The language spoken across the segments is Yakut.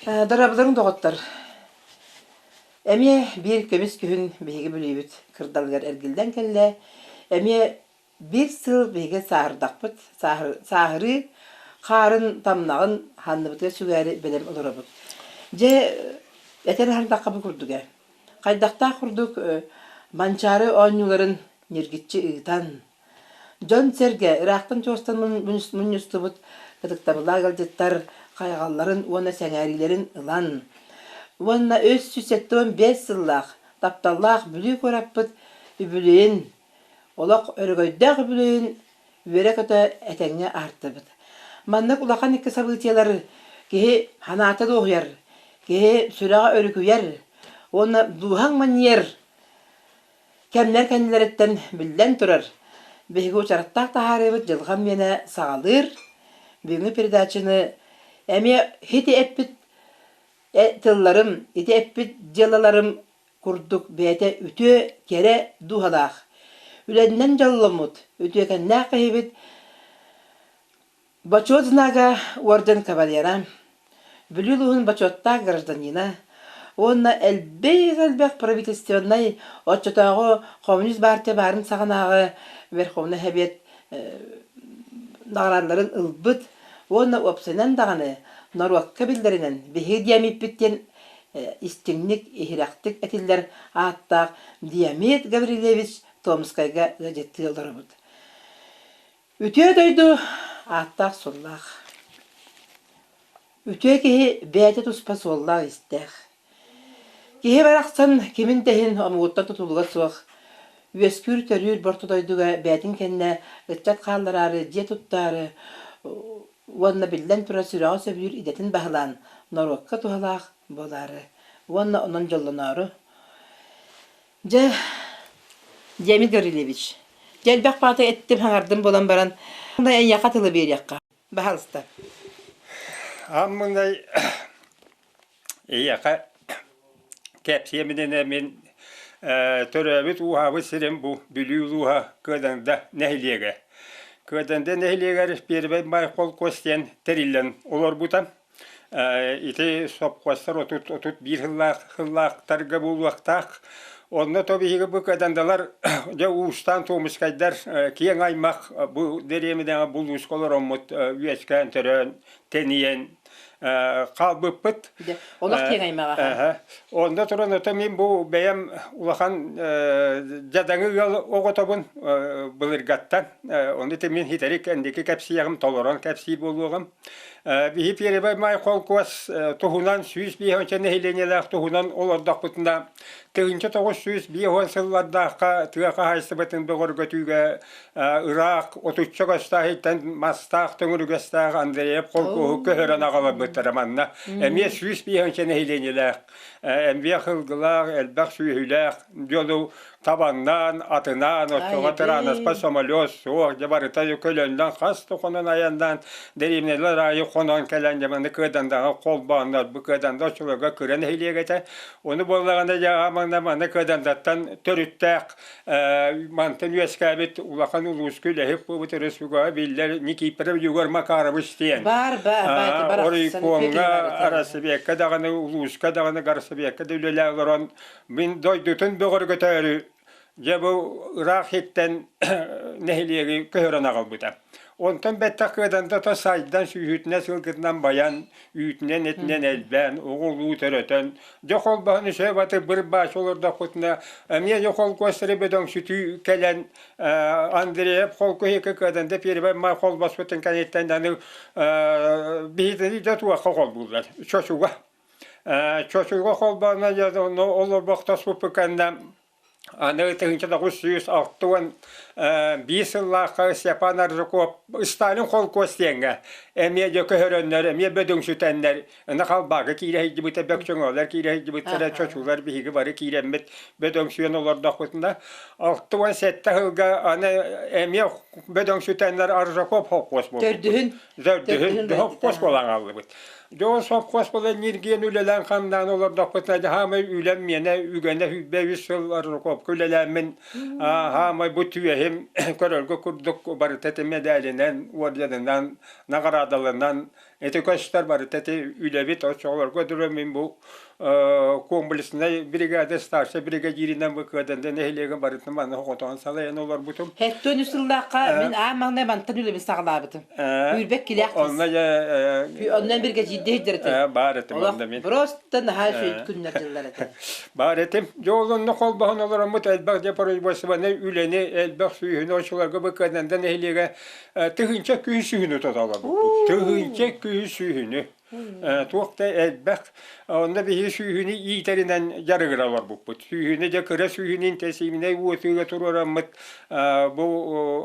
Дорооболоруҥ доҕоттор! Эмиэ биир көмүс күһүн биһиги Бүлүүбүт кырдалыгар эргиллэн кэллэ. Эмиэ биир сыл биһиги сааһырдахпыт, сааһырыы хаарын тамнаҕын ханныбытыгар сүгээри бэлэм олоробут. Дьэ, этэр аһардахха бу курдук ээ. Хайдахтаах курдук Манчаары оонньууларын ньиргиччи ыытан, Дьон-сэргэ ыраахтан-чугастан мунньустубут ытыктабыллаах ыалдьыттар хайҕалларын уонна сэҥээриилэрин ылан уонна 375 сыллаах тапталлаах Бүлүү куораппыт үбүлүөйүн, олох өрөгөйдөөх үбүлүөйүн үөрэ-көтө этэҥҥэ аһартыбыт. Маннык улахан икки событиелар киһи санаата дуоһуйар, киһи сүрэҕэ өрүкүйэр уонна дууһаҥ манньыйар Кэмнэр кэннилэриттэн биллэн турар, биһиги учараттаах таһаарыыбыт дьылҕам миэнэ саҕалыыр. Бүгүҥҥү передачаны эмиэ ити эппит тылларым, ити эппит дьыалаларым курдук бэйэтэ үтүө, кэрэ дууһалаах, үлэннэн дьолломмут, үтүөкэннээх киһибит Бочуот знага орден кавалера, Бүлүү улууһун бочуоттаах гражданина уонна элбэх-элбэх правительственнай оччотооҕу коммунист партия баарын саҕанааҕы Верховнай Сэбиэт наҕараадаларын ылбыт уонна уопсайынан даҕаны норуокка биллэринэн биһиги диэмиппит диэн истиҥник, иһирэхтик этиллэр ааттаах Диамид Гаврильевич Томскайга ыалдьыттыы олоробут. Үтүө дойду ааттаах-суоллаах. Үтүө киһи бэйэтэ туспа суоллаах-иистээх. Киһи барахсан кимин да иһин омугуттан тутулуга суох, үөскүүр-төрүүр борто дойдуга бэйэтин кэннэ ыччат хааллараары, дьиэ туттаары уонна биллэн турар сүрэҕэ сөбүлүүр идэтин баһылаан норуокка туһалаах буолаары уонна онон дьоллоноору Дьэ, Диамид Гаврильевич, дьэ элбэх баҕата эттим хаҥардым буолан баран, эйиэхэ тылы биэриэххэ. Баһаалыста. Аммынай эйиэхэ кэпсиэминэнэ мин төрөөбүт ууһаабыт сирим бу Бүлүү улууһа Кыадаҥда нэһилиэгэ. Кыадаҥда нэһилиэгэр Первый май холкуос диэн тэриллэн олорбута. Ити сопхуостар 30-31 сыллаах сыллаахтарга буолуохтаах. Онно то биһиги бу кыдандалар дьэ уустаан Томскайдар киэҥ аймах бу дэриэбинэҕэ булууска олороммут үөскээн төрөөн тэнийэн хаалбыппыт. Олох киэҥ аймаҕа. Онно туран ото мин бу бэйэм улахан дьадаҥы ыал оҕотобун былыргаттан. Ону мин хитэри кэнники кэпсиэҕим, толорон кэпсиир буолуоҕум. Биһи Первый Май холкуос туһунан 150 нэһилиэнньэлээх туһунан олордохпутуна 1950 сыллардаахха тыа хаһаайыстыбатын бөҕөргөтүүгэ ыраах отучча көстөөһүттэн мастаах төҥүрүгэстээх Андреев холкуоһу көһөрөн аҕаларбыттара манна эмиэ 150 нэһилиэнньэлээх эмиэ сылгылаах элбэх сүөһүлээх дьону табаннаан, атынаан, оччоҕо тырааныспар самолет суох, дьэ барыта көлөннөн хас да хонон айаннаан, дэриэбинэлэр аайы хонон кэлэн, дьэ маны Кыадандаҕа холбооннор, бу Кыаданда оччолорго кыра нэһилиэк этэ. Ону буоллаҕына дьэ манна манна Кыадандаттан төрүттээх мантан үөскээбит улахан улууска үлэһит буолбут республикаҕа биллэр Никифоров Егор Макарович диэн. Баар, баар, баар, Оройкуоҥҥа, Арасыбекка даҕаны, улууска даҕаны, Горсовекка да үлэлээн олорон Мин дойдутун бөҕөргөтөөрү дьэ бу ыраах иттэн нэһилиэги көһөрөн аҕалбыта. Онтон бэттэх Кыадандата сайдан сүүһүтүнэн сылгытынан байан, үүтүнэн-этинэн элбээн, оҕолуу төрөтөн, дьэ холбоһон үсэ баты быр-баачы олордохпутуна, эмиэ дьэ холкуостары бөдөҥсүтүү кэлэн Андреев холкуһика Кыаданда Первый май холбоспутун кэнниттэн аны биһитини да туохха холбууллар, чочуга. Чочуга холбооно дьэ олорбохтоспуппут кэннэ аны 1961 сыллаахха Степан Аржаков Сталин холкуос диэҥҥэ эмиэ дьэ көһөрөннөр, эмиэ бөдөҥсүтэннэр ына халбаага киирэ сылдьыбыта, бөкчөҥөөлөр киирэ сылдьыбыттара, чочулар биһиги бары киирэммит бөдөҥсүйэн олордохпутуна 67 сылга аны эмиэ бөдөҥсүтэннэр Аржаков холкуос буолбуппут. Төрдүһүн. Төрдүһүн холкуос буолан хааллыбыт. Дьон сопхуос буолан ньиргийэн үлэлээн-хамнаан олордохпутуна хаамай үлэм миэнэ үгэнэ 23 сыл Аржаковка үлэлээммин хаамай бу түөһүм көрөргө курдук барыта ити мэдээлинэн, уордьанынан, наҕараадаланан. Ити көстөр барыта ити үлэбит оччолорго дылы мин бу комплекснай бригада старшай бригадиринэн бу Кыаданды нэһилиэгин барытын манна хотоон салайан олорбутум. Хэттон үс сыллаахха мин аан маҥнай мантан үлэбин саҕалаабытым. Үүрбэк килээх Онно Онно биригэдьиирдэ сылдьар этим. Баар этим онно мин. Просто наһаа үчүгэй күннэр дьыллар этэ. Баар этим. Дьол онно холбоһон олороммут элбэх дьэ производственнай үлэни элбэх сүүһүнү оччолорго бу Кыаданды нэһилиэгэ тыһыынча күн сүүһүнү тотолорбуппут. Тыһыынча күн сүүһүнү. Туох да элбэх. Онно биһиги сүүһүнү иитэринэн дьарыгыра олорбуппут. Сүүһүнү дьэ кыра сүүһүнү интенсивнэй уотууга туруораммыт бу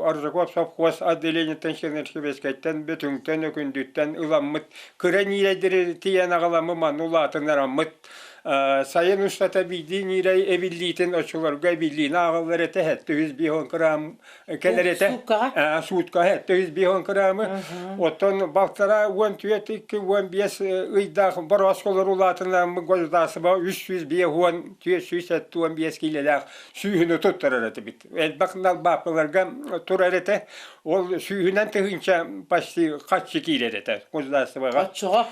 Аржаков совхоз отделениеттан Чернышевскайтан, Бөтүҥтэн, Өкүндүттэн ыламмыт кыра ньирэйдэри тиийэн аҕаламмыт манна улаатыннараммыт сайын устата биирдии ньиирэй эбиллиитин оччолорго эбиллиини ааҕаллар этэ 750 грамм кэлэр этэ сууткаҕа 750 граммы оттон балтараа 14 2 15 ыйдаах бороосколор улаатынаммыт государство 350 475 киилэлээх сүүһүнү туттарар этибит элбэх налбааппыларга турар этэ ол сүүһүнэн тыһыынча почти хаччы киирэр этэ государствоҕа оччоҕо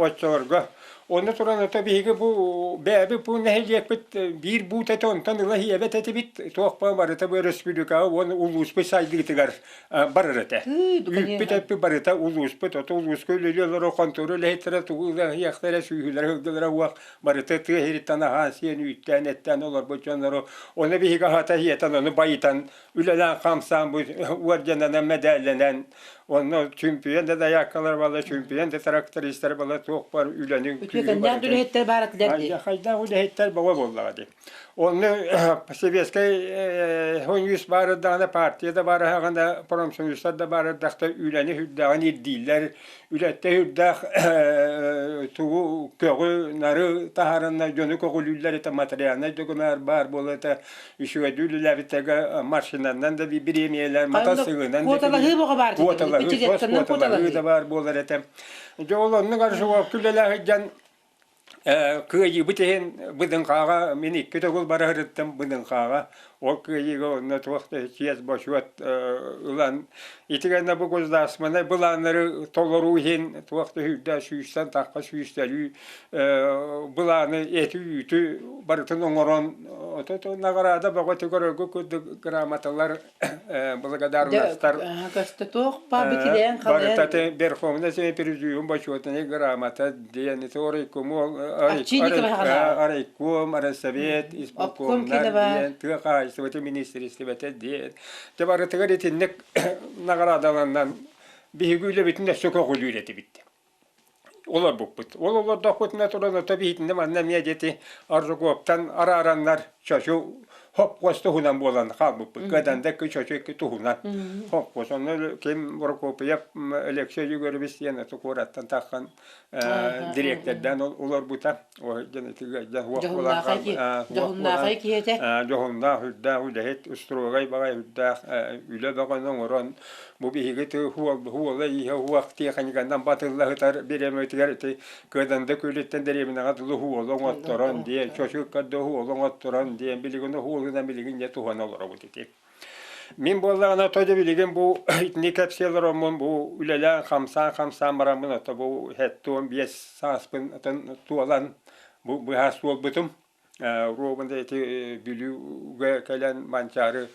оччолорго Онно туран ото биһиги бу бэйэбит бу нэһилиэкпит биир буут этэ онтон ыла иһиэбэт этибит туох барыта бу өрөспүүбүлүкэҕэ уонна улууспут сайдыытыгар барар этэ. Үүппүт эппит барыта улууспут ото улууска үлэлии олорор хонтуора үлэһиттэрэ тугу ыла иһиэхтэрэ сүүһүлэрэ сылгылара уох барыта тыа сириттэн аһаан сиэн үүттээн эттээн олорбут дьоннору ону биһиги аһата иһиэтэн ону байытан үлэлээн хамсаан бу уордьанынан мэдээллэнэн онно чүмпүйэн да дайааккалар бала чүмпүйэн да трактористар бала туох бар үлэни Үтүөкэннээх үлэһиттэр баар этилэр дии. Хайдаах үлэһиттэр баҕа буоллаҕа дии. Онно советскай хоньюс баар даҕаны партия да баар аһаҕына промсоюзтар да баар ардахта үлэни үрдээҕин ирдииллэр үлэттэ үрдээх тугу көҕү нары таһааранна дьону көҕүлүүллэр этэ материальнай документ баар буола этэ үчүгэйдик үлэлээбиттэргэ машинанан да бириэмийэлэр матасыгынан куоталаһыы боҕо баар куоталаһыы куоталаһыы да баар буолар этэ дьэ ол оннук аржуопка үлэлээх дьон кыайыыбыт иһин Быдыҥхааҕа мин икки төгүл бараһырыттым Быдыҥхааҕа ол кыайыыга онно туох да чиэс бочуот ылан ити гэннэ бу государственнай былааннары толоруу иһин туох да сүүрдэ сүүстэн тахха сүүстэлүү былааны эти-үүтү барытын оҥорон ото наҕараада бөҕө көрөргө курдук грамоталар благодарностар барыта Верховный Совет Президиум бочуотунай грамота диэн ити оройкомол оройком Россовет исполкомнар диэн тыа хаһаайыстыбатын министиэристибэтэ диэн те барытыгар итинник наҕараадаланан биһиги үлэбитин өссө көҕүлүүр этибит олорбуппут. Ол олордохпутуна туран ото биһитинэ манна эмиэ диэти Аржуковтан араараннар чочу хоппуос туһунан буолан хаалбыппыт. Кыаданда чочу икки туһунан хоппуос. Онно ким Прокопьев Алексей Егорович диэн ото куораттан таххан дириэктэрдээн олорбута. Дьоһуннаахай киһи этэ. Дьоһуннаах үрдээх үлэһит, устуруогай баҕай үрдээх үлэ бөҕөнү оҥорон Бу биһиги хуола иһэ уох тиэхиньиканан батыллаһытар бириэмэтигэр ити Кыаданда күөлүттэн дэриэбинэҕэ дылы хуола оҥотторон диэн, чочукка да хуола оҥотторон диэн билигин хуолунан билигин дьэ туһана олоробут ити. Мин буоллаҕына то дьэ билигин бу итини кэпсиэлэр оммун бу үлэлээн хамсаан-хамсаан бараммын ото бу 75 сааспын атын туолан бу быһаас туолбутум. Руобун да ити Бүлүүгэ кэлэн Манчаары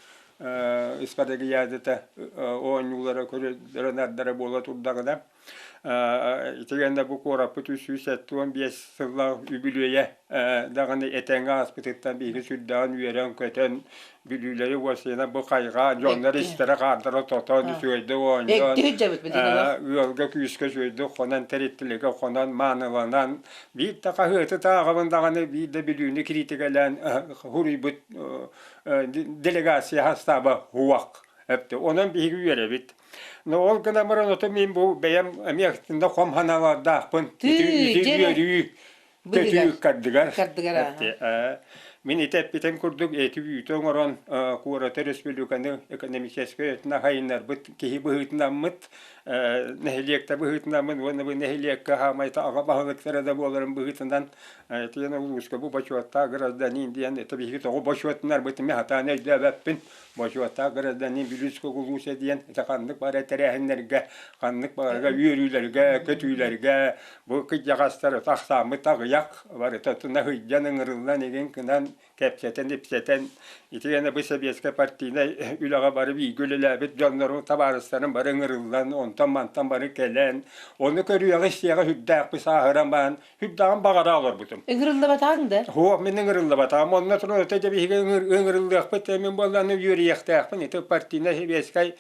испадагиядата оонньуулара көрдөрө-нардара буола турдаҕына итигэннэ бу куораппыт 375 сыллаах үбүлүөйэ даҕаны этэҥҥэ ааспытыттан биһиги сүрдээҕин үөрэн-көтөн Бүлүүлэри уосуйана бу хайҕаан дьоннор истэрэ хаардара тотон үчүгэйдик оонньоон ыалга күүскэ үчүгэйдик хонон тэриттилигэ хонон мааныланан биир да хаһыаты тааҕабын даҕаны биир да Бүлүүнү кириитикэлээн суруйбут делегация хастааба уох эптэ онон биһиги үөрэбит но ол гынан баран ото мин бу бэйэм эмиэ хом ханалардаахпын ити үөрүү Көтүү ыккардыгар. Ыккардыгар, Мин ити эппитим курдук эти үүтү оҥорон куораты республиканы экономическай өттүнэн хайыннарбыт киһи быһыытынаммыт. Нэһилиэктэ быһыытынаммын уонна бу нэһилиэккэ хаамайта аҕа баһылыктара да буоларын быһыытынан итиэнэ улууска бу бочуоттаах гражданин диэн это биһиги тоҕо бочуоттанарбытын мин сатаан өйдөөбөппүн. Бочуоттаах гражданин Бүлүүскэ улууса диэн это ханнык бары тэрээһиннэргэ, ханнык барыга үөрүүлэргэ, көтүүлэргэ бу кырдьаҕастар ахсааммыт аҕыйах барыта туна сылдьан ыҥырыллан игин гынан кэпсэтэн-ипсэтэн итиэнэ бу сэбиэскэй партийнай үлэҕэ бары бииргэ үлэлээбит дьоннорум, табаарыстарым бары ыҥырыллан, онтон-мантан бары кэлэн, ону көрүөҕэ-истиэҕэ сүрдээхпин сааһыран баран, сүрдээҕин баҕара олорбутум. Ыҥырыллыбатаҕыҥ да? Суох, мин ыҥырыллыбатаҕым. Онно туран өтө дьэ биһиги ыҥырыллыахпыт, мин буоллаҕына үөрүйэхтээхпин. Ити партийнай сэбиэскэй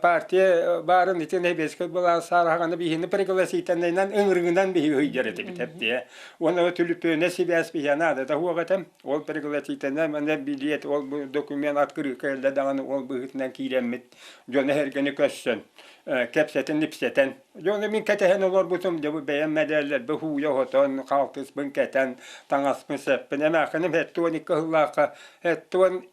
партия баарын ити сэбиэскэй былаас саараһаҕына биһини пригласительнайынан ыҥырыгынан биһиги ыйдьар этибит эптиэ. Уонна түлүпүөнэ сибээс биһиэнэ наадата суох этэ. Ол пригласительнай манна билиэт, ол документ открытка кэллэ даҕаны ол быһыытынан киирэммит дьону-сэргэни көрсөн, кэпсэтэн-ипсэтэн. Дьону мин кэтэһэн олорбутум, дьэ бу бэйэм мэдээллэрбин хууйа хотон, хаалтыспын кэтэн, таҥаспын сэппин. Эмээххиним 72 сыллаахха 70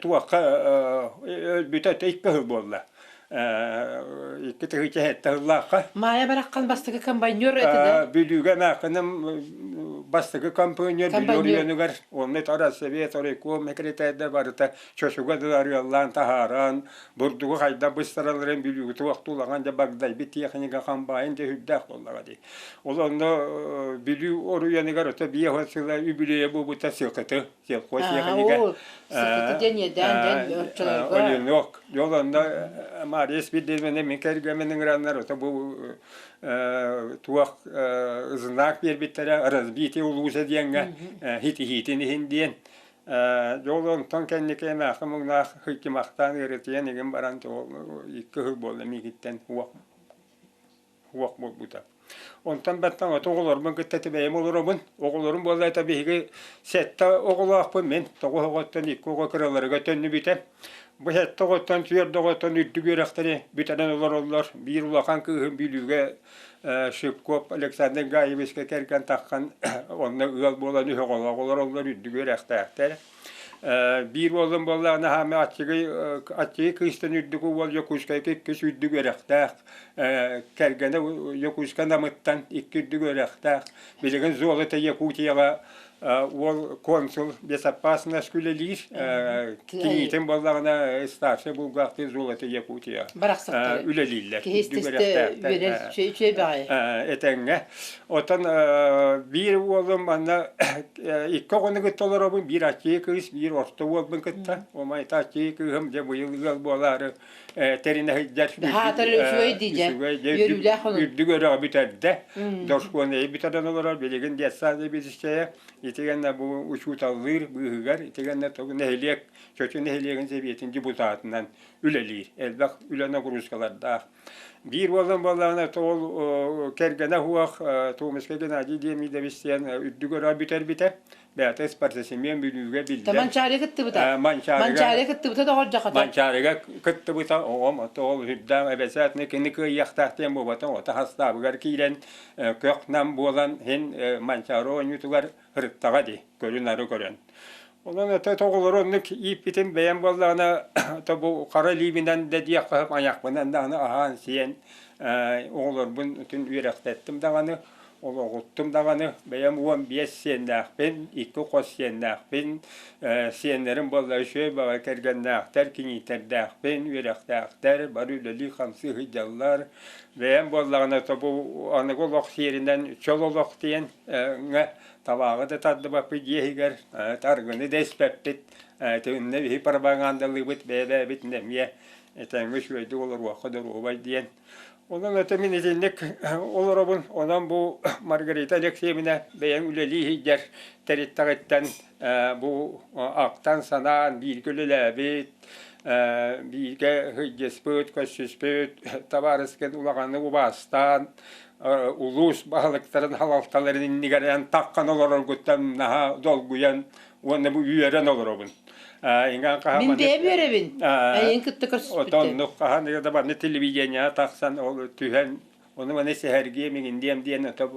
туохха өлбүтэ икки сыл буолла. 2007 сыллаахха. Маайа бараххан бастакы комбайнер этэ да? Бүлүүгэ эмээххиним бастакы комбайнер Бүлүү оройуонугар онно Россовет, райком секретарьдар барыта чочуга дылы арыаллаан таһааран, бурдугу хайдах быстаралларын Бүлүүгэ туохтуулаҕан дьэ багдайбыт техника хамбаайын дьэ үрдээх буоллаҕа дии. Ол онно Бүлүү оройуонугар ото 50 сыла үбүлүөйэ буолбута сылкыты сельхоз тиэхиньигэ Сыкыты диэн иэдээн диэн оччолорго Оленок. Дьол онно Мария Спиридоновна мин кэргэмин ыҥыраннар ото бу туох знак биэрбиттэрэ разбитие улууса диэҥҥэ хитиһиитин иһин диэн дьол онтон кэнники эмээххэ муҥнаах хыккымахтаан ыарытыйан игин баран икки сыл буолла миигиттэн уох уох буолбута. Онтон баттан ото оҕолорбун кытта бэйэм олоробун. Оҕолорум буолла это биһиги сэттэ оҕолоохпун мин. Тоҕус оҕоттон икки оҕо кыраларыгар төннүбүтэ. Бу сэттэ оҕоттон түөрт оҕоттон үрдүк үөрэхтэри бүтэрэн олороллор. Биир улахан кыыһым Бүлүүгэ Шипков Александр Гаевичка кэргэн таххан онно ыал буолан үс оҕолоох олороллор үрдүк үөрэхтээхтэр. Биир уолум буоллаҕына хаамы аччыгый аччыгый кыыстан үрдүк уол Дьокуускайга иккис үрдүк үөрэхтээх кэргэнэ Дьокуускай Намыттан икки үрдүк үөрэхтээх билигин Золото Якутияҕа уол консул безопасность үлэлиир киниитин буоллаҕына старший булгаахтыы Золото Якутия үлэлииллэр үрдүк үөрэхтээхтэр этэҥҥэ Оттон биир уолум манна икки оҕону кытта олоробун, биир аччыгый кыыс, биир орто уолбун кытта. Умайта аччыгый кыыһым дьэ быйыл ыал буолаары тэринэ сылдьар. Хаатар үчүгэй дии дьэ. Үөрүүлээх онон. Үрдүк өрөҕө бүтэрдэ. Дошкуонайы бүтэрэн олорор. Билигин детсад сэбиэдиссэйэ. Итигэннэ бу учууталлыыр быыһыгар, итигэннэ нэһилиэк, Чочу нэһилиэгин сэбиэтин депутатынан үлэлиир. Элбэх үлэ нагрузкалардаах. Биир уолун буоллаҕына ол кэргэнэ суох Томскай Геннадий Демидович диэн үрдүк өрө бүтэрбитэ. Бэйэтэ спортсмен Бүлүүгэ биллэр. Манчаарыга кыттыбыта. Манчаарыга кыттыбыта доҕордьохото. Манчаарыга кыттыбыта оҕом ол үрдээх эбэсээтини кини кыайыахтаах диэн буолбата оҕото хастаабыгар киирэн көх-нам буолан иһин Манчаары оонньуутугар ырыттаҕа дии көрүн-ары көрөн. Онон это оҕолору оннук ииппитим бэйэм буоллаҕына то бу хара илиибинэн да диэххэ сөп айахпынан даҕаны аһаан-сиэн оҕолорбун бүтүн үөрэхтэттим даҕаны олоҕуттум даҕаны бэйэм 15 сиэннээхпин, икки хос сиэннээхпин, сиэннэрим буолла үчүгэй баҕайы кэргэннээхтэр, киниитэрдээхпин, үөрэхтээхтэр, бары үлэлии-хамсыы сылдьаллар. Бэйэм буоллаҕына то бу аныгы олох сиэринэн чөл олох диэн табааҕы да тардыбаппыт дьиэ иһигэр, арыгыны да испэппит, итиннэ биһи пропагандалыыбыт бэйэ-бэйэбит эмиэ этэҥҥэ үчүгэйдик олоруохха доруобай диэн. Онон это мин итинник олоробун. Онон бу Маргарита Алексеевна бэйэҥ үлэлии сылдьар тэрилтэҕиттэн бу ахтан-санаан бииргэ үлэлээбит, бииргэ сылдьыспыт, көрсүспүт табаарыскын улаханнык убаастаан улуус баһылыктарын салалталарын иннигэр эн таххан олороргуттан наһаа долгуйан уонна бу үөрэн олоробун. Мин бэйэм үөрэбин. Эйигин кытта көрсүспүттэн. Оннук хаһан да барны телевидениеҕа тахсан ол түһэн ону маны сэһэргиэм иҥиндиэм диэн ото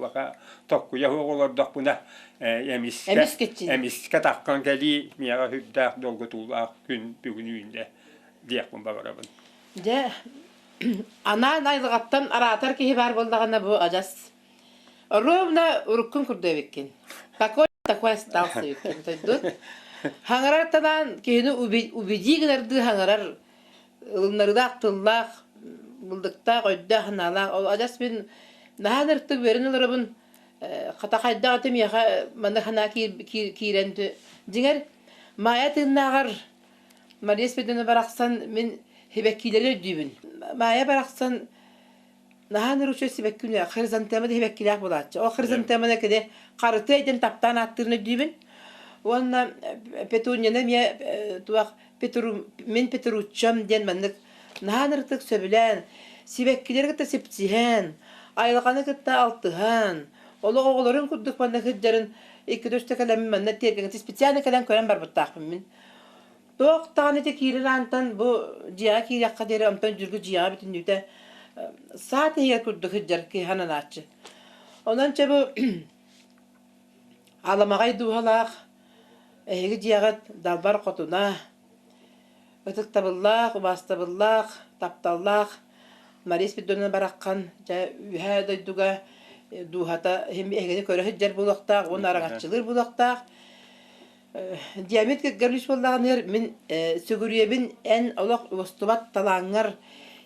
токкуйа суох олордохпуна эмискэ эмискэ таххан кэлии миэхэ сүрдээх долгутуулаах күн бүгүн үүннэ диэхпин баҕарабын. Дьэ. Анаан айылҕаттан араатар киһи баар буоллаҕына бу адьас ровно уруккун курдук эбиккин. Такой такой остался эбиккин тойдун. Хаҥарар танаан киһини убедии гынардыы хаҥарар ылыннарыылаах тыллаах, былдыктаах, өйдөөх санаалаах. Ол адьас мин наһаа ынырыктык үөрэн олоробун. Хата хайдах ити миэхэ маннык санаа киирэн дьиҥэр Маайа тыыннааҕар Мария Спиридоновна барахсан мин сибэккилэри өйдүүбүн. Маайа барахсан наһаа ныручча сибэкки хризантема да сибэккилээх буолааччы. Ол хризантеманы кини харытыай диэн таптаан ааттыырын өйдүүбүн. Уонна петуньяны эмиэ туох Петру, мин Петруччам диэн маннык наһаа ынырыктык сөбүлээн, сибэккилэри кытта сипсиһэн, айылҕаны кытта алтыһан, олох оҕолорун курдук манна сылдьарын икки-үстэ кэлэммин манна тиэргэҥҥэ специально кэлэн көрөн барбыттаахпын мин. Туох даҕаны ити киирэр аантан бу дьиэҕэ киириэххэ диэри онтон дьүргү дьиэҕэ бүтүннүүтэ саа тиһигэр курдук сылдьар киһи сананааччы. Онон чэ бу аламаҕай дууһалаах Эһиги дьиэҕит далбар хотуна, ытыктабыллаах, убаастабыллаах, тапталлаах Мария Спиридоновна бараххан дьэ үөһээ дойдуга дууһата эһигини көрө сылдьар буолуохтаах уонна араҥаччылыыр буолуохтаах. Диамид Гаврилович буоллаҕыныгар мин сүгүрүйэбин эн олох уостубат талааҥҥар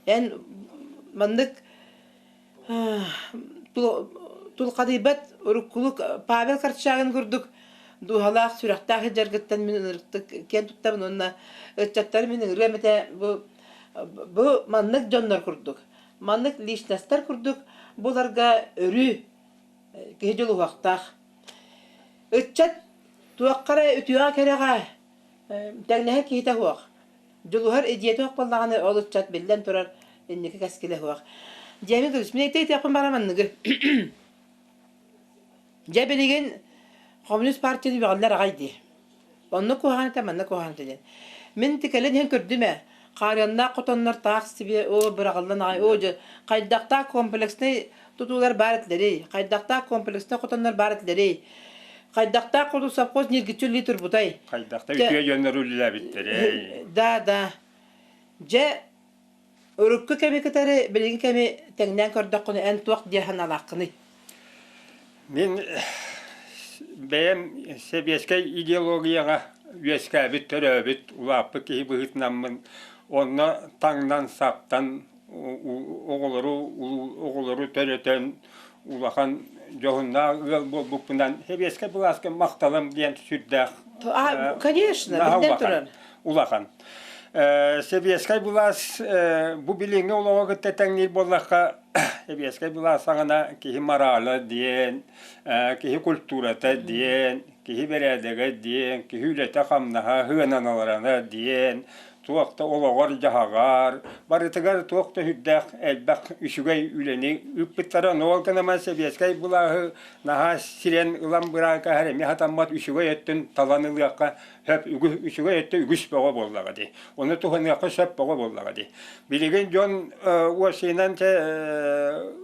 эн маннык Тулхадыйбат уруккулук Павел Корчагин курдук дууһалаах, сүрэхтээх сылдьаргыттан мин ынырыктык киэн туттабын уонна ыччаттары мин ыҥырыам этэ бу бу маннык дьоннор курдук, маннык личностар курдук буларга өрүү киһи дьулуһуохтаах. Ыччат туохха эрэ үтүөҕэ-кэрэҕэ тэҥнэһэр киһитэ суох. Дьулуһар идеята суох буоллаҕына, ол ыччат биллэн турар инники кэскилэ суох. Дьиэми кырыс, мин этиэхпин баҕарам манныгы. Дьэ билигин коммунист партияны үөҕэллэр аҕай дии. Онно куһаҕан этэ, манна куһаҕан этэ диэн. Мин ити кэлэн иһэн көрдүм ээ, хаарыаннаах хотоннор таах сибиэ, оо быраҕыллан аҕай, оо дьэ, хайдахтаах комплекснай тутуулар баар этилэрий, хайдахтаах комплекснай хотоннор баар этилэрий, хайдахтаах курдук совхоз ньиргиччи үлэлии турбутай. Хайдахта үтүө дьоннор үлэлээбиттэрэй. Да, да. Дьэ, урукку кэми кытары билиҥҥи кэми тэҥнээн көрдөххүнэ эн туох диэн санаалааххыный? Мин бэйэм сэбиэскэй идеологияҕа үөскээбит, төрөөбүт, улааппыт киһи быһыытынаммын онно таҥнан-саптан оҕолору оҕолору төрөтөн улахан дьоһуннаах ыал буолбуппунан сэбиэскэй былааска махталым диэн сүрдээх Конечно, биллэн турар. Улахан. Сэбиэскэй былаас бу билиҥҥи олоҕу кытта тэҥниир буоллахха, сэбиэскэй былаас саҕана киһи морала диэн, киһи культурата диэн, киһи бэрээдэгэ диэн, киһи үлэтэ-хамнаһа сыаналанара диэн, туох да олоҕор-дьаһаҕар, барытыгар туох да сүрдээх элбэх үчүгэй үлэни ыыппыттара. Ол гынан сэбиэскэй былааһы наһаа сирэн ылан быраакаһар эмиэ сатаммат үчүгэй өттүн талан ылыахха сөп үгүс үчүгэй өттө үгүс бөҕө буоллаҕа дии. Ону туһаныахха сөп бөҕө буоллаҕа дии. Билигин дьон уосуйунан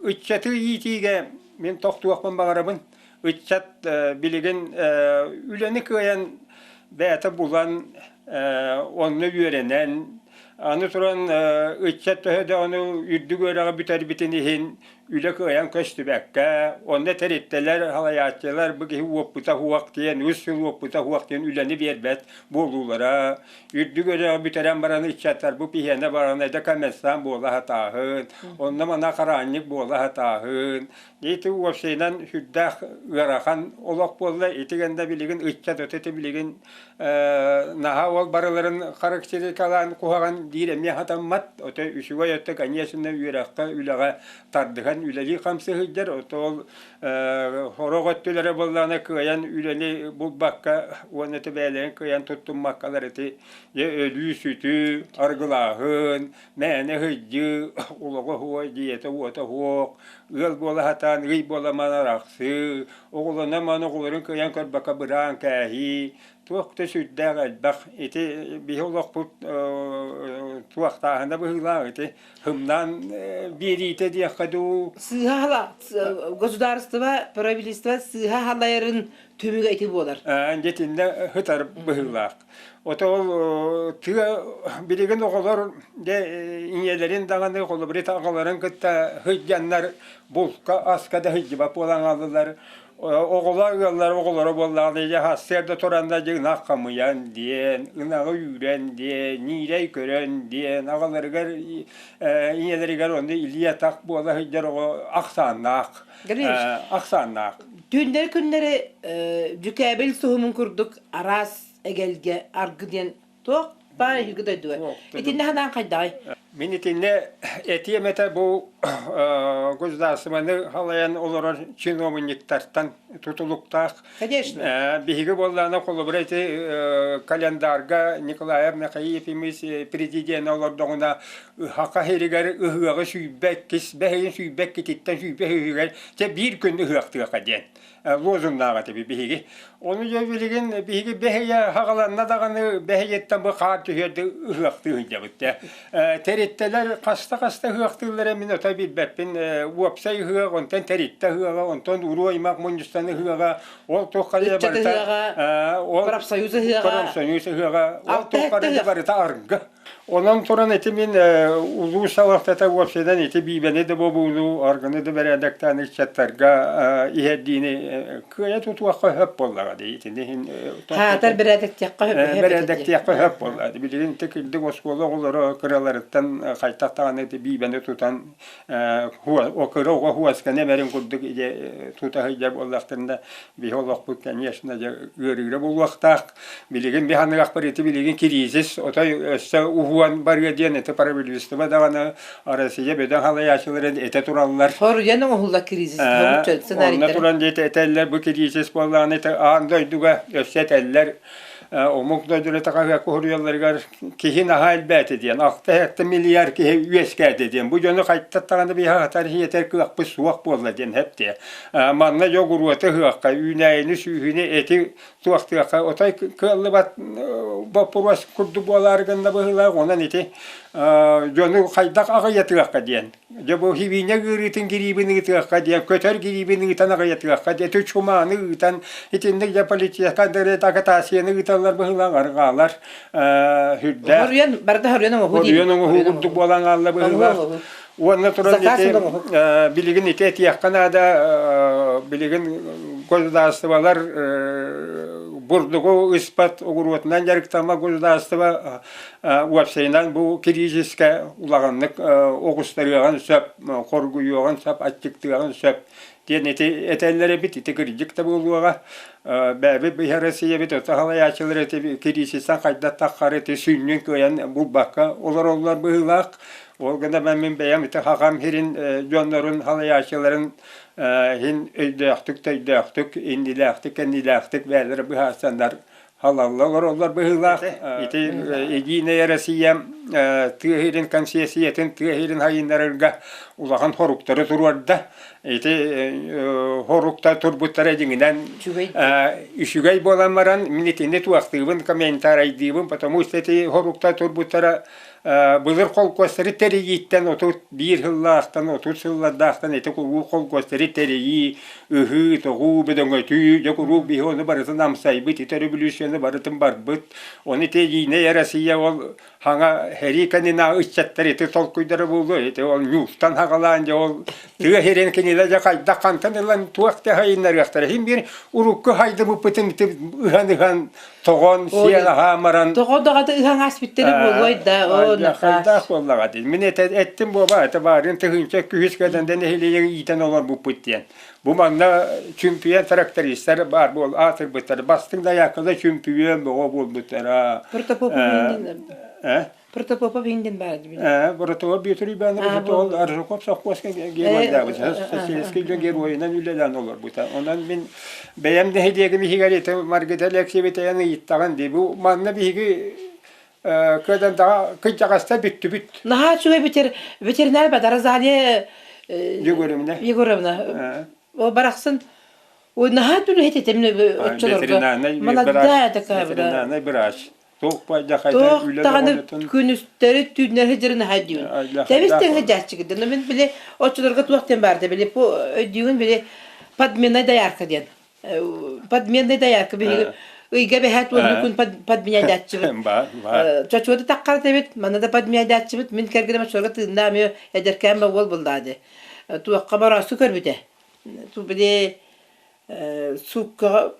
ыччаты иитиигэ мин тохтуохпун баҕарабын. Ыччат билигин үлэни кыайан бэйэтэ булан онно үөрэнэн аны туран ыччат төһө даҕаны үрдүк үөрэҕи бүтэрбитин иһин үлэ кыайан көстүбэккэ онно тэрилтэлэр салайааччылар бу киһи уоппута суох диэн үс сыл уоппута суох диэн үлэни биэрбэт буолуулара үрдүк үөрэҕи бүтэрэн баран ыччаттар бу пиһиэнэ баран эдэ коммерсант буола сатааһын онно мана хараанньык буола сатааһын Ити уопсайынан сүрдээх ыарахан олох буолла. Ити гэннэ билигин ыччат өтө билигин наһаа ол барыларын характерикалаан куһаҕан диир эмиэ хатаммат. Ото үчүгэй өттө, конечно, үөрэххэ, үлэҕэ тардыһан үлэлии хамсыы сылдьар. Ото ол сорох өттүлэрэ буоллаҕына кыайан үлэни булбакка уонна бэйэлэрин кыайан туттуммаккалар ити өлүү-сүтүү, аргылааһын, мээнэ сылдьыы, олоҕо суох, дьиэтэ-уота суох, ыал буола сатаан ый буоламан арахсыы, оҕолоно-маны оҕолорун кыайан көрбөккө быраан кээһии, туох да сүрдээх элбэх ити биһи олохпут туохтааһына быһыылаах ити һымнаан биэриитэ диэххэ дуу. бу Сыыһа государство, правительство сыыһа халайарын түмүгэ ити буолар. Дьитиннэ ытар быһыылаах. Ото ол тыа билигин оҕолор дьэ ийэлэрин даҕаны холобур аҕаларын кытта сылдьаннар булка аска да сылдьыбат буолан хааллылар. Оҕолор ыаллар оҕолоро буоллаҕына дьэ сарсыарда тураннар дьэ ынах хамыйан диэн, ынаҕы үүрэн диэн, ньиирэй көрөн диэн аҕаларыгар ийэлэригэр онно илии-атах буола сылдьар оҕо ахсааннаах. Ахсааннаах. Түүннэри күннэри дьүкээбил суһумун курдук араас эгэлгэ аргы диэн туох баар эһиги дойдуга. Итиннэ санаан хайдаҕай? Мин итиннэ этиэм этэ бу государствоны халайан олорор чиновниктартан тутулуктаах. Конечно. Биһиги буоллаана холобура ити календарга Николаев Михаил Ефимович президент олордоҕуна хака сиригэр ыһыаҕы сүүрбэккис бэһин сүүрбэккититтэн сүүрбэ үһүгэр чэ биир күн ыһыахтыаха диэн лозуннаах этибит биһиги. Ону дьэ билигин биһиги бэһийэ хаҕаланна даҕаны бэһийэттэн бу хаар түһүөрдэ ыһыахтыы сылдьабыт дьэ. Тэриттэлэр хаста-хаста ыһыахтыыллара мин отой билбэппин. Уопсай ыһыах, онтон тэриттэ ыһыаҕа, онтон уруу аймах мунньустан ыһыаҕа, ол туохха эрэ барыта ол профсоюз ыһыаҕа, профсоюз ыһыаҕа, ол туохха эрэ барыта аргы. Онон туран ити мин улуус салалтата уопсайынан ити биибэни да бобууну, аргыны да бэрээдэктээн ыччаттарга иһэрдиини кыайа тутуохха сөп буоллаҕа дии. Итини иһин Хаатар бэрээдэктиэххэ сөп бэрээдэктиэххэ сөп буоллаҕа дии. Билигин ити кырдьык оскуола оҕолоро кыраларыттан хайтах даҕаны ити биибэни тутан кыра оҕо хуосканы эмэрин курдук тута сылдьар буоллахтарына биһи олохпут конечно дьэ ыарыыра буолуохтаах билигин би ханыгахпар ити билигин кризис отой өссө уһуан барыа диэн ити правительство даҕаны Россия бөдөҥ халайааччыларын этэ тураллар Хоруйан оҥоһуллар кризис онно туран диэти этэллэр бу кризис буоллаҕына ити аан дойдуга өссө этэллэр омук дойдулары хаһыакка суруйалларыгар киһи наһаа элбээтэ диэн, 6 миллиард киһи үөскээтэ диэн, бу дьону хайтаттаҕына биһи аһатар иһиэтэр кыахпыт суох буолла диэн эптиэ. Манна дьогуруоты ыһыахха, үүнээйини, сүүһүнү, эти туохтуохха отой кыаллыбат боппуруос курдук буолаары гынна быһыылаах, онон ити дьону хайдах аҕыйатыахха диэн Дьэ бу хибиинэ ыарыытын гириибин ыытыахха диэн, көтөр гириибин ыытан аҕыйатыахха диэн, чумааны ыытан, итинник дьэ политика агитацияны ыыталлар быһыылаах арҕаалар сүрдээх. Хоруйан, барыта хоруйан оҥоһуу Хоруйан оҥоһуу курдук буолан хаалла быһыылаах. Уонна туран ити билигин ити этиэххэ наада, билигин государстволар бурдугу ыспат оҕуруотунан дьарыктаммат государство Уопсайынан бу кризискэ улаханнык оҕустарыаҕын сөп, хоргуйуоҕун сөп, аччыктыаҕын сөп диэн ити этэллэр эбит, ити кырдьык да буолуоҕа. Бэйэбит биһи Россиябыт ото салайааччылар ити кризистан хайдах таххары ити сүнньүн кыайан булбакка олороллор быһыылаах. Ол гынан мин бэйэм ити хахам сирин дьоннорун салайааччыларын иһин өйдөөхтүк төйдөөхтүк, иннилээхтик кэннилээхтик бэйэлэрэ быһаарсаннар халалла олороллор быһыылаах. Ити Единая Россия тыа сирин концессиятын тыа сирин хайыннарарга улахан хоруктары туруорда. Ити хоруктар турбуттара дьиҥинэн үчүгэй буолан баран мин итини туохтуубун комментарийдыыбын, потому что ити хоруктар турбуттара Былыр холкуостары тэрийииттэн 31 сыллаахтан, 30 сыллардаахтан ити куруук холкуостары тэрийии, ыһыы, тоҕуу, бөдөҥөтүү, дьэ куруук биһи ону барытын амсайбыт, ити революцияны барытын барбыт. Ону ити Единая Россия ол хаҥа сэрии кэннинээҕи ыччаттар ити толкуйдара буолуо, ити ол ньуустан хаҕалаан дьэ ол тыа сирин кинилэр дьэ хайдах хантан ылан туох да хайыннарыахтара. Син биир урукку хайдыбыппытын ити ыһан-ыһан тоҕон сиэн аһаамаран Тоҕо даҕаты ыһан ааспыттара буолуой да оо хайдаах буоллаҕа дии мин эттим буоба это баарын тыһыынча күһүс кэлэн нэһилиэги иитэн олорбуппут диэн бу манна чүмпүйэн трактористар баар буол аатырбыттар бастыҥ дайааккалар чүмпүйүөн бөҕө буолбуттара Протопопов Протопопов иҥдин баар дии. Протопопов Петр Иванович ол Аржаков совхозка геройдаабыт, социалистическай геройунан үлэлээн олорбута. Онон мин бэйэм нэһилиэгим иһигэр ити Маргарита Алексеевич ыйан ыйыттаҕын дии. Бу манна биһиги кыадандаҕа кыдьаҕаста бүттүбүт. Наһаа үчүгэй ветеринар бат Розалия Егоровна. Егоровна. О барахсан Ой, наһаа түлэһит этим оччолорго. Молодая такая. Ветеринарный врач. Туох байдахайда Туох үлэ даҕаны бөҕөнөтүн күнүстэри түүннэри сылдьарын аһай диибин. Тэбис тэҥ сылдьааччыгын. Мин били оччолорго туох диэн баарда били бу өйдүүгүн били подменная доярка диэн. Подменная доярка биһиги ыйга бэһээт уонна күн подменяйдааччыбыт. Чочуота таххара тэбит, манна да подменяйдааччыбыт. Мин кэргэним оччолорго тыыннаах эмиэ эдэркээн уол буллаады. Туохха борооску көрбүтэ. Били сууккаҕа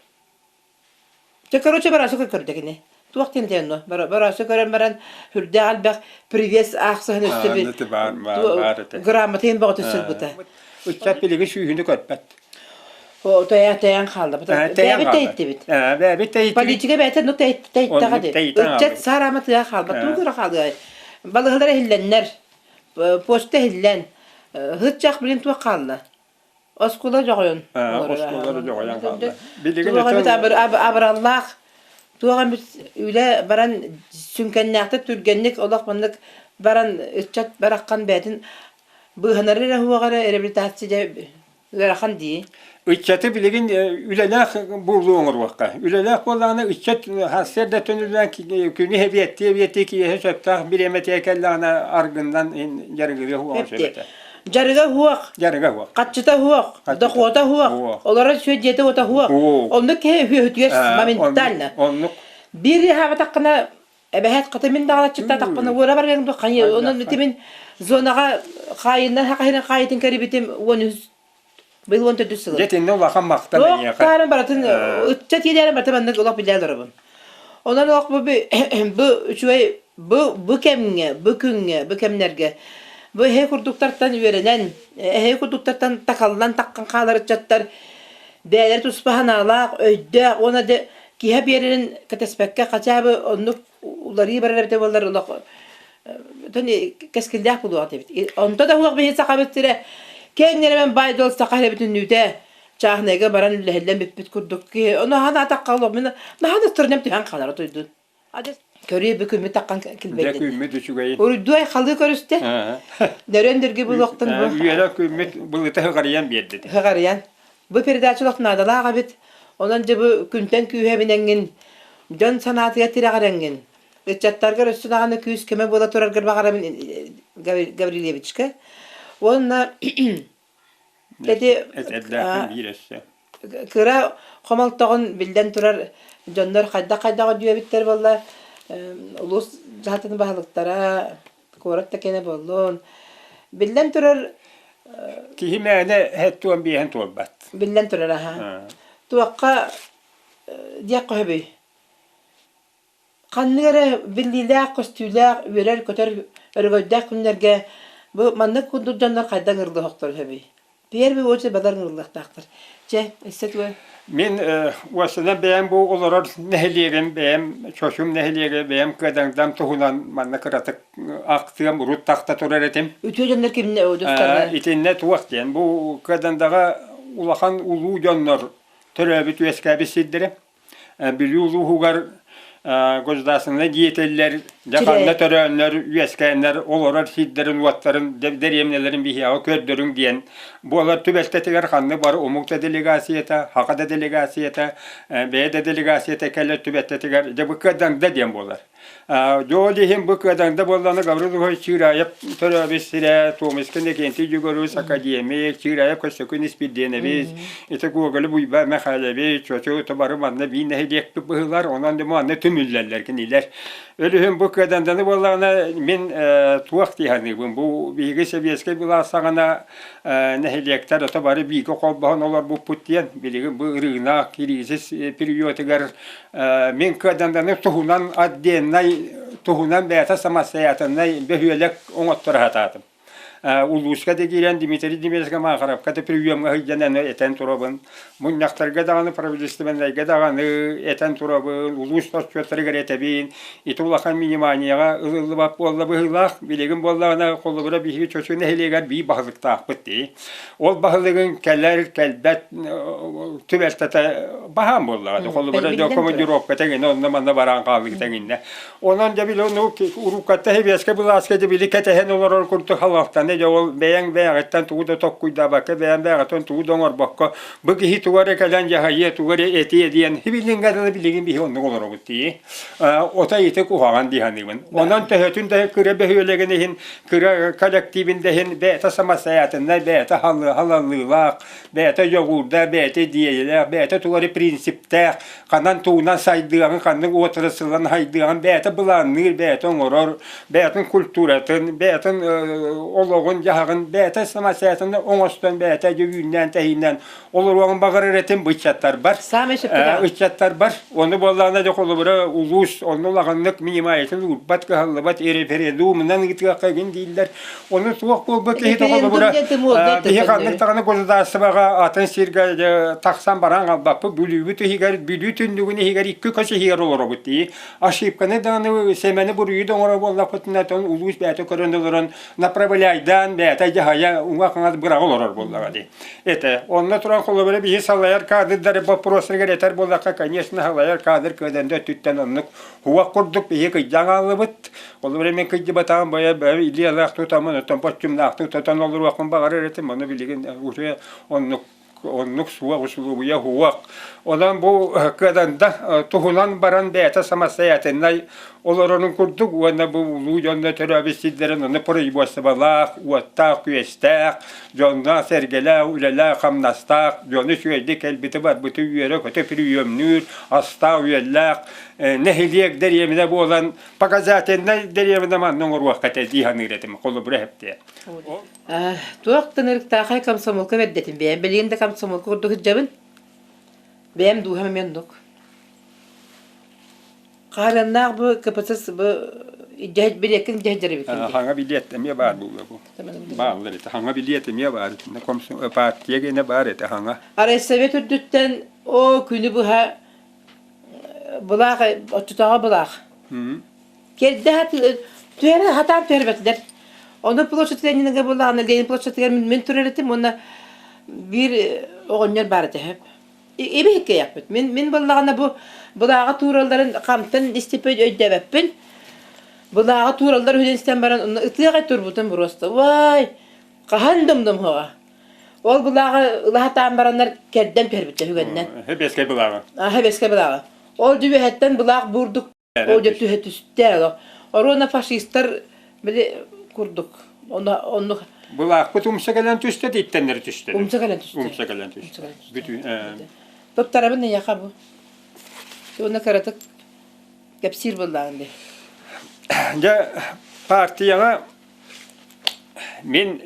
Дьэ, короче, бараасы көрдө кини. Туох диэн диэн но бараасы көрөн баран үрдээх элбэх привес аахсыһын өссө bir грамота бөҕөтө сылбыта. Ыччат билиги сүүһүнү көрбөт. Тэйэн хаалла. Бэйэбит тэйиттибит. Бэйэбит тэйиттибит. Политика бэйэтэ ну тэйиттэҕэ ди. Ыччат саараама тыа хаалбат. Туу көрө хаалыай. Балыһалар иһиллэннэр. Почта иһиллэн. Һытчах билин туох хаалла. Оскуола дьоҕойон Оскуола дьоҕойон хаалла. Билигин Туох эмит абыраллаах, туох эмит үлэ баран сүҥкэннээхтик түргэнник олох маннык баран ыччат бараххан бэйэтин быыһанар эрэ уһуоҕа эрэ реабилитация дьэ ыарахан дии. Ыччаты билигин үлэлээх буолуу оҥоруохха. Үлэлээх буоллаҕына ыччат сарсыарда түнүлээн күнү эбиэттии эбиэттии киэһэ сөптөөх бириэмэтигэр кэллэҕинэ аргыннан дьарыгырыах уоҕа сөп этэ. Дьарыга суох. Дьарыга суох. Хаччыта суох. Дохуота суох. Олорор сүө дьиэтэ уота суох. Оннук киһи үһүөтүгэр моментально. Оннук. Биир хаабатаххына эбэһээт хата мин даҕаны чыттаатахпына уора барыаҥ дуо хайы онон ити зонаҕа хаайыннан хахайынан хаайытын кэрибитим 13 Быйыл 14 сылым. Дьэ итиннэ улахан махтал эйиэхэ. Туохтаарын барытын ыччат иэдээнэ барыта маннык олох билээ олоробун. Онон олох бу бу үчүгэй бу бу кэмҥэ, бу күҥҥэ, бу кэмнэргэ бу эһээ курдуктартан үөрэнэн, эһээ курдуктартан такаллан таххан хаалар ыччаттар бэйэлэрэ туспа санаалаах, өйдөөх уонна да киһи биэрэрин кэтэспэккэ хотя бы оннук уларыы барар эбитэ буоллар олох кэскиллээх буолуох этибит. Онто да суох биһи сахабыт сирэ киэҥ нэлэмэн баай-дуол саха сирэ бүтүннүүтэ чааһынайга баран үллэһиллэн бүппүт курдук киһи ону ханаатахха олох мин наһаа да ыстырынам түһэн хаалара туйдун. Адьас көрүө бу күммүт таххан килбэйдин. Дьэ күммүт үчүгэйин. Уруйдуой халыы көрүстэ. Нөрөн дөргү булуохтан бу. Үөрэ күммүт былыта ыҕарыйан биэрдэ. Ыҕарыйан. Бу передача олох наадалаах эбит. Онон дьэ бу күнтэн күүһэбинэҥҥин, дьон санаатыгар тирэҕирэҥҥин, ыччаттаргар өссө даҕаны күүс-көмө буола тураргар баҕарабын Гаврильевичка. Уонна ити кыра хомолтоҕун биллэн турар дьоннор хайдах-хайдах өйдүөбүттэр буолла улуус дьаһалтатын баһылыктара куорат да кэнэ буоллун. Биллэн турар Киһи мээнэ һэттуон биэһин туолбат. Биллэн турар аха. Туохха диэххэ сөбүй? Ханнык эрэ биллиилээх, көстүүлээх, үөрэр-көтөр өрөгөйдөөх күннэргэ бу маннык курдук дьоннор хайдах ыҥырыллыахтарын сөбүй? Первый очередь балар ыҥырыллыахтаахтар. Чэ, өссө тугу? Мин уосанан бэйэм бу олорор нэһилиэгим, бэйэм Чочум нэһилиэгэ, бэйэм Кыадаҥдам туһунан манна кыратык ахтыам урут тахта турар этим. Үтүө дьоннор кимнэ одустарга? Итиннэ туох диэн, бу Кыадандаҕа улахан улуу дьоннор төрөөбүт үөскээбит сирдэрэ. Бүлүү улууһугар государственнай деятеллэр дьэ ханна төрөөннөр, үөскээннэр олорор сирдэрин-уоттарын, дэриэбинэлэрин биһиэхэ көрдөрүҥ диэн буолар түбэлтэтигэр ханна бары омук да делегацията, саха да делегацията, бэйэ да делегацията кэлэр түбэлтэтигэр дьэ бу Кыадаҥда диэн буолар. Дьол иһин бу Кыадаҥда буоллаҕына Гаврил Лукович Чыраев төрөөбүт сирэ, Томскай Иннокентий Дьугуруус академик, Чыраев Көстөкүүн Испирдиэнэбис, ити Гоголев Уйбаан Михайлович, Чочу бары манна биир нэһилиэкпит быһыылар, онон да манна түмүллэллэр кинилэр. Өлүһүн бу Кыаданданы буоллаҕына мин туох дии саныыбын, бу биһиги сэбиэскэй былаас саҕана нэһилиэктэр ото бары бииргэ холбоһон олорбуппут диэн, билигин бу ырыынак, кризис периодыгар Мин Кыаданданы туһунан отдельнай туһунан бэйэтэ самостоятельнай бөһүөлэк оҥотторо сатаатым. Улууска да киирэн Дмитрий Дмитриевичка Махаровка да приемҥа сылдьан этэн турабын. Мунньахтарга даҕаны, правительственнайга даҕаны этэн турабын, улуус отчуоттарыгар этэбин. Ити улахан вниманияҕа ылыллыбат буолла быһыылаах. Билигин буоллаҕына, холобура биһиги Чочу нэһилиэгэр биир баһылыктаахпыт дии. Ол баһылыгын кэлэр, кэлбэт түбэлтэтэ баһаам буоллаҕа. Холобура, дьэ командировка тэҥинэ, онно-манна баран хаалыы тэҥинэ. Онон дьэ били ону уруккатта сэбиэскэй былааска дьэ били кэтэһэн олорор курдук халалтаны. буоллаҕына, дьэ ол бэйэҥ бэйэҕиттэн тугу да токкуйдаабакка, бэйэҥ бэйэҕиттэн тугу да оҥорбокко, бу киһи тугу эрэ кэлэн дьаһайыа, тугу эрэ этиэ диэн, билиҥҥэ дылы билигин биһи оннук олоробут дии. Отой ити куһаҕан дии саныыбын. Онон төһөтүн да кыра бөһүөлэгин иһин, кыра коллективин да иһин бэйэтэ самостоятельнай, бэйэтэ халаллыылаах, бэйэтэ дьоҕуурдаах, бэйэтэ идиэйэлээх, бэйэтэ тугу эрэ принциптээх, ханан тугунан сайдыаҕын, ханнык отраслынан сайдыаҕын бэйэтэ былаанныыр, бэйэтэ оҥорор, бэйэтин культуратын, бэйэтин олоҕун-дьаһаҕын бэйэтэ самостоятельно оҥостон, бэйэтэ үүннээн-тэһииннээн олоруоҕун баҕарар этим бу ыччаттарбар. Саамай сөптөөх. Ыччаттарбар. Ону буоллаҕына дьэ холобура улуус онно улаханнык минимаятын уурбат, кыһаллыбат референдумунан ыытыахха игин дииллэр. Ону суох буолбут киһи холобура биһи ханнык даҕаны государствоҕа атын сиргэ тахсан баран хаалбаппыт. Бүлүүбүт иһигэр, Бүлүү түннүгүн иһигэр икки көс иһигэр олоробут дии. Ошибканы даҕаны сэмэни буруйу да оҥоро буоллахпытына, улуус бэйэтэ көрөн олорон направляйдаан бэйэтэ дьаһайа уҥа-хаҥас быраҕа олорор буоллаҕа дии. Этэ. Онно туран холобура биһи салайар кадрдары боппуруостарыгар этэр буоллахха, конечно, салайар кадр кыаданда өттүттэн оннук хуах курдук биһи кыйдаан хааллыбыт. Холобура мен кыйдыбатаҕым бая илиэлээх тутаммын, оттон боччумнаахтык тутан олоруохпун баҕарар этим, ону билигин уже оннук оннук суох усулуобуйа суох. Онон бу кыаданда туһунан баран бэйэтэ самостоятельнай олорорун курдук уонна бу улуу дьонно төрөөбүт сирдэрин ону производстволаах, уоттаах-күөстээх, дьонноох-сэргэлээх, үлэлээх-хамнастаах, дьону үчүгэйдик кэлбити-барбыты үөрэ-көтө приемнүүр, астаах-үөллээх нэһилиэк дэриэбинэ буолан показательнай дэриэбинэ манна оҥоруохха этэ дии саныыр этим холобура эһэптиэ. Туох да ынырыктаахай комсомолка бэрдэтин бэйэм билигин да комсомолка курдук сылдьабын. Бэйэм дууһам эмиэ оннук. Хаһыаннаах бу КПСС бу билиэккин дьэһдэр эбиккин дии. Хаҥа билиэт эмиэ баар буолуо бу. Бааллар этэ. Хаҥа билиэт эмиэ баар. Партия гэнэ баар этэ хаҥа. Арай совет үрдүттэн о күнү быһа былаах оччотооҕу былаах. Кэрдэ түһэрэ хатаан түһэрбэтилэр. Ону площадь Лениныга буоллаҕына Ленин площадыгар мин турар этим уонна биир оҕонньор баар этэ сөп. Эбиһиккэйэхпит. Мин мин буоллаҕына бу былааҕы тууралларын хамтан истиппит өйдөөбөппүн. Былааҕы туураллар үһүн истэн баран онно ытыаҕай турбутум просто. Уай, хаһан домдомһоҕа. Ол былааҕы ылаһатаан бараннар кэрдэн түһэрбиттэр үгэннэн. Хэбиэскэй былааҕы. Хэбиэскэй былааҕы. Ол дьүбэһэттэн былаах буурдук Ол дьэ түһэ түстэ олох. Оруона фашистар били курдук онно оннук Былаахпыт умса кэлэн түстэ диттэннэри түстэ. Умса кэлэн түстэ. Умса кэлэн түстэ. Бүтүн Туттарабын эйиэхэ бу. Уонна кыратык кэпсиир буоллаҕын дии. Дьэ партияҕа мин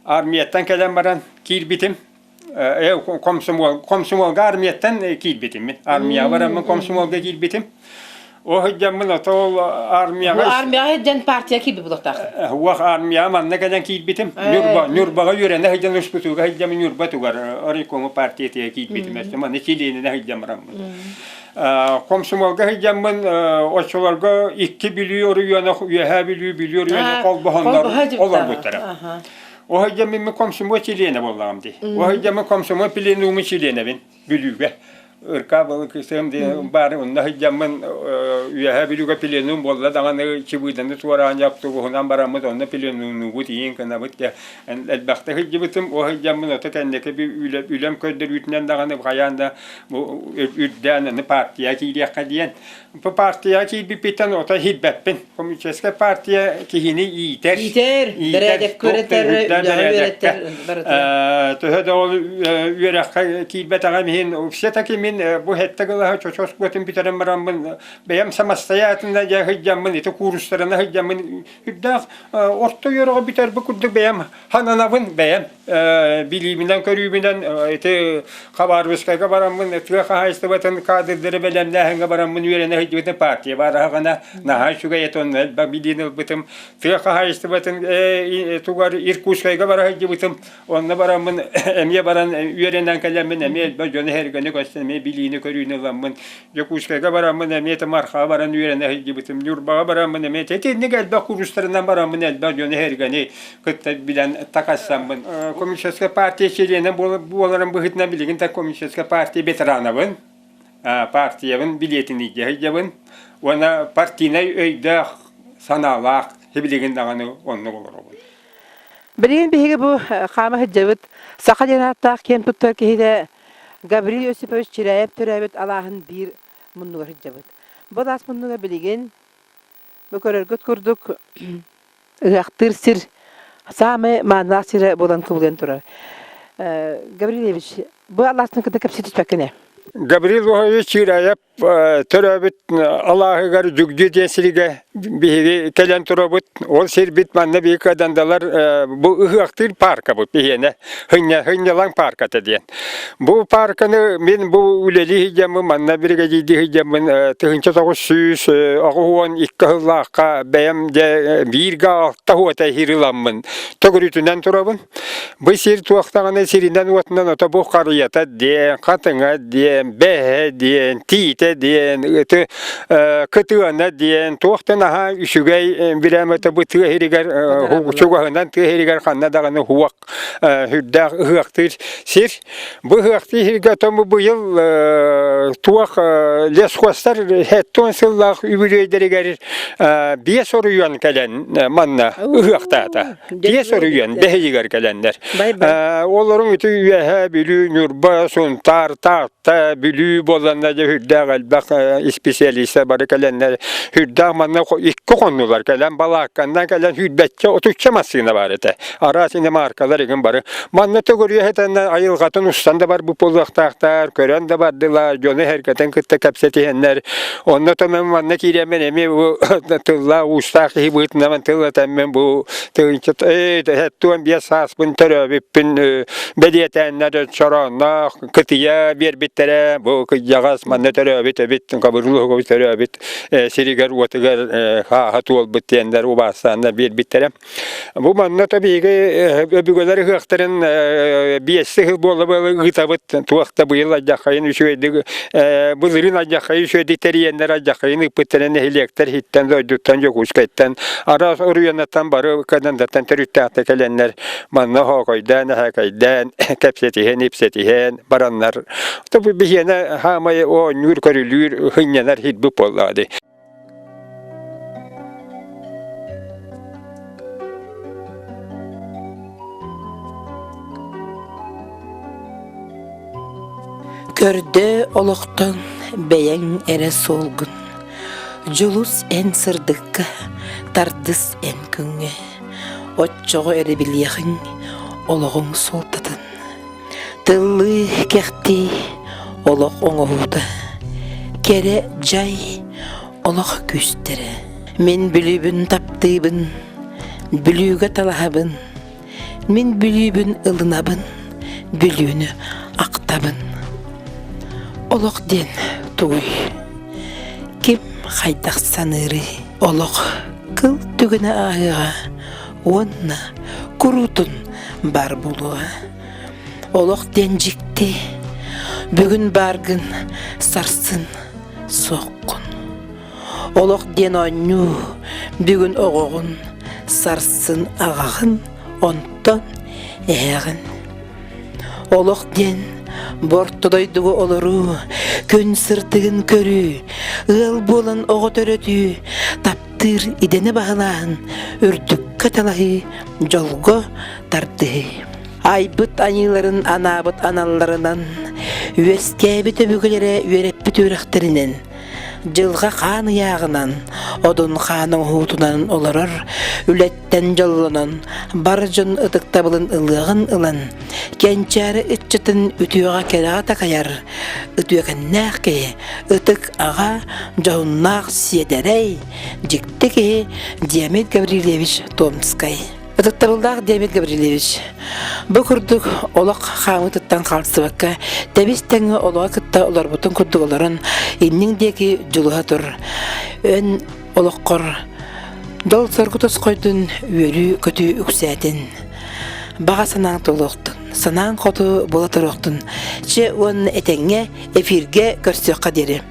армияттан кэлэн баран киирбитим. Комсомол, комсомолга армияттан киирбитим мин. Армияҕа бараммын комсомолга киирбитим. О сылдьаммын ото ол армияҕа... Бу армияҕа сылдьан партия киирбит буолуохтааххын. Уох армияҕа манна кэлэн киирбитим. Ньурба, Ньурбаҕа үөрэнэ сылдьан ушпутууга сылдьаммын Ньурба тугар райкому партиятыгар киирбитим. Өссө манна чилиэнинэ сылдьан бараммын. Комсомолга сылдьаммын оччолорго икки Бүлүү оройуона, Үөһээ Бүлүү, Бүлүү оройуона холбоһоннор олорбуттара. Оһойдьаммын комсомол чилиэнэ буоллаҕым дии. Оһойдьаммын комсомол пленумун чилиэнэбин Бүлүүгэ. Ырка былыкысым баар онно сылдьаммын Үөһээ Бүлүүгэ пленум буолла даҕаны чыбыыданы туораан автобуһунан бараммыт онно пленумнуубут иин гынабыт дьэ элбэхтэ сылдьыбытым. О сылдьаммын ото кэнники үлэм көрдөрүүтүнэн даҕаны хайаан да бу үрдээн аны партия киириэххэ диэн Бу партияҕа киирбиппиттэн ото иһирбэппин. Коммунистическай партия киһини иитэр. Иитэр, бэрээдэккэ үөрэтэр, үлэҕэ үөрэтэр, барыта. Төһө да ол үөрэххэ киирбэтэҕим иһин, все-таки мин бу сэттэ кылааһы чочу оскуолатын бүтэрэн бараммын, бэйэм самостоятельно дьэ сылдьаммын, ити куурустарына сылдьаммын, үрдээх орто үөрэҕи бүтэрбит курдук бэйэм Хананабын бэйэм билиибинэн-көрүүбүнэн ити Хабаровскайга бараммын тыа хаһаайыстыбатын кадрдары бэлэмнээһиҥҥэ бараммын үөрэнэ сылдьыбытым партия баараһаҕына наһаа үчүгэй этэ онно элбэх билиини ылбытым тыа хаһаайыстыбатын тугар Иркутскайга бара сылдьыбытым онно бараммын эмиэ баран үөрэнэн кэлэммин эмиэ элбэх дьону сэргэни көрсөн эмиэ билиини-көрүүнү ыламмын Дьокуускайга бараммын эмиэ Мархаҕа баран үөрэнэ сылдьыбытым Ньурбаҕа бараммын эмиэ итинник элбэх курстарынан бараммын элбэх дьону сэргэни кытта билэн такассаммын коммунистическай партия чилиэнэ буоларым быһыытынан билигин да коммунистическай партия ветеранабын партиябын билиэтин илдьэ сылдьабын уонна партийнай өйдөөх санаалаах билигин даҕаны оннук олоробун. Билигин биһиги бу хаама сылдьабыт саха диэн ааттаах киэн туттар киһитэ Гаврил Осипович Чиряев төрөөбүт алааһын биир муннугар сылдьабыт. Бу алаас муннуга билигин бу көрөргүт курдук ыһыахтыыр сир саамай маанылаах сирэ буолан кубулуйан турар. Гаврильевич, бу алаастан кытта кэпсии түспэккин ээ? Гаврил Луһович Чиряев төрөөбүт алааһыгар Дьүгдьү диэн сиригэ биһиги кэлэн турабыт. Ол сирбит манна биһиги кадандалар бу ыһыахтыыр пааркабыт биһиэнэ Хынньалаҥ паарката диэн. Бу паарканы мин бу үлэлии сылдьаммын манна биригэдьиирдии сылдьаммын 1982 сыллаахха бэйэм дьэ бииргэ алта уота иһириламмын төгүрүтүнэн турабын. Бу сир туох даҕаны сиринэн-уотунан ото бу харыйата диэн, хатыҥа диэн, бэһэ диэн, тиитэ диэн, ыты кытыана диэн, туох да наһаа үчүгэй бирээмэтэ бу тыа сиригэр чугаһынан тыа сиригэр ханна даҕаны уох сүрдээх ыһыахтыыр сир. Бу ыһыахтыыр сиргэ отон бу быйыл туох лесхозтар 70 сыллаах үбүлүөйдэригэр биэс оруйуон кэлэн манна ыһыахтаата. Биэс оруйуон бэһийигэр кэлэннэр. Олорун үтү үөһэ Бүлүү, Ньурба, Сунтаар, Таатта, Бүлүү буоланна дьэ үрдээх элбэх исписэлиистэр бары кэлэннэр үрдээх манна икки хоннулар кэлэн балаакканнан кэлэн сүүрбэччэ отучча массыына баар этэ. Араас иномаркалар игин бары. Манна төгүрүйэ сытаннар айылҕатын устан да барбыт буолуохтаахтар, көрөн да бардылар, дьону эргэтэн кытта кэпсэтиһэннэр. Онно томем манна киирэммин эмиэ бу тыллаах уустаах киһи быһыытынан тыл этэммин бу 75 сааспын төрөөбүппүн бэлиэтээннэр чороонноох кытыйа биэрбиттэрэ бу кыдьаҕас манна төрөөбүт эбит Хабырылыһыгович төрөөбүт сиригэр-уотугар хааһа туолбут диэннэр убаастааннар биэрбиттэрэ. Бу манна то биһиги өбүгэлэр ыһыахтарын биэсти сыл буола буола ыытабыт. Туох да быйыл алдьархайын үчүгэйдик былырыын алдьархайын үчүгэйдик тэрийэннэр алдьархайын ыыппыттарын нэһилиэктэр иһиттэн, дойдуттан, Дьокуускайтан, араас оройуоннартан бары кадандаттан төрүттээхтик кэлэннэр манна хоокойдаан, эһээкэйдээн, кэпсэтиһэн, ипсэтиһэн бараннар. Биһиэнэ хаамай оонньуур, көрүлүүр, сынньанар сирбит буоллаҕа дии. Көрдөө олохтон бэйэҥ эрэ суолгун, Дьулус эн сырдыкка, тардыс эн күҥҥэ, Оччоҕо эрэ билиэҕиҥ олоҕуҥ суолтатын. Тыллыы, кэхтии, олох оҥоһуута, кэрэ дьай, олох күүстэрэ. Мин Бүлүүбүн таптыыбын, Бүлүүгэ талаһабын, мин Бүлүүбүн ылынабын, Бүлүүнү ахтабын. Олох диэн тугуй? Ким хайдах саныырый? Олох кыл түгэнэ ааһыаҕа уонна куруутун баар буолуоҕа. Олох диэн дьикти, бүгүн бааргын, сарсын суоххун. Олох диэн оонньуу, бүгүн оҕоҕун, сарсын аҕаҕын, онтон эһэҕин. Олох диэн борто дойдуга олоруу, күн сырдыгын көрүү, ыал буолан оҕо төрөтүү, таптыыр идэни баһылааһын, үрдүккэ талаһыы, дьолго тардыһыы. Айбыт айыыларын анаабыт аналларынан, үөскээбит өбүгэлэрэ үөрэппит үөрэхтэринэн, дьылҕа хаан ыйааҕынан, одун хаан оҥоһуутунан олорор, үлэттэн дьоллонон, бар дьон ытыктабылын ылыаҕын ылан, кэнчээри ыччатын үтүөҕэ-кэрэҕэ такайар үтүөкэннээх киһи, ытык аҕа, дьоһуннаах сиэдэрэй, дьикти киһи Диамид Гаврильевич Томскай. Ытыктабыллаах Диамид Гаврильевич, бу курдук олох хаамыытыттан хаалсыбакка, тэбис-тэҥҥэ олоҕу кытта олорбутун курдук олорон, инниҥ диэки дьулуһа тур. Өн олоххор дьол-соргу тосхойдун, үөрүү-көтүү үксээтин. Баҕа санааҥ туолуохтун, санааҥ хоту буола туруохтун. Чэ уонна этэҥҥэ эфиргэ көрсүөххэ диэри.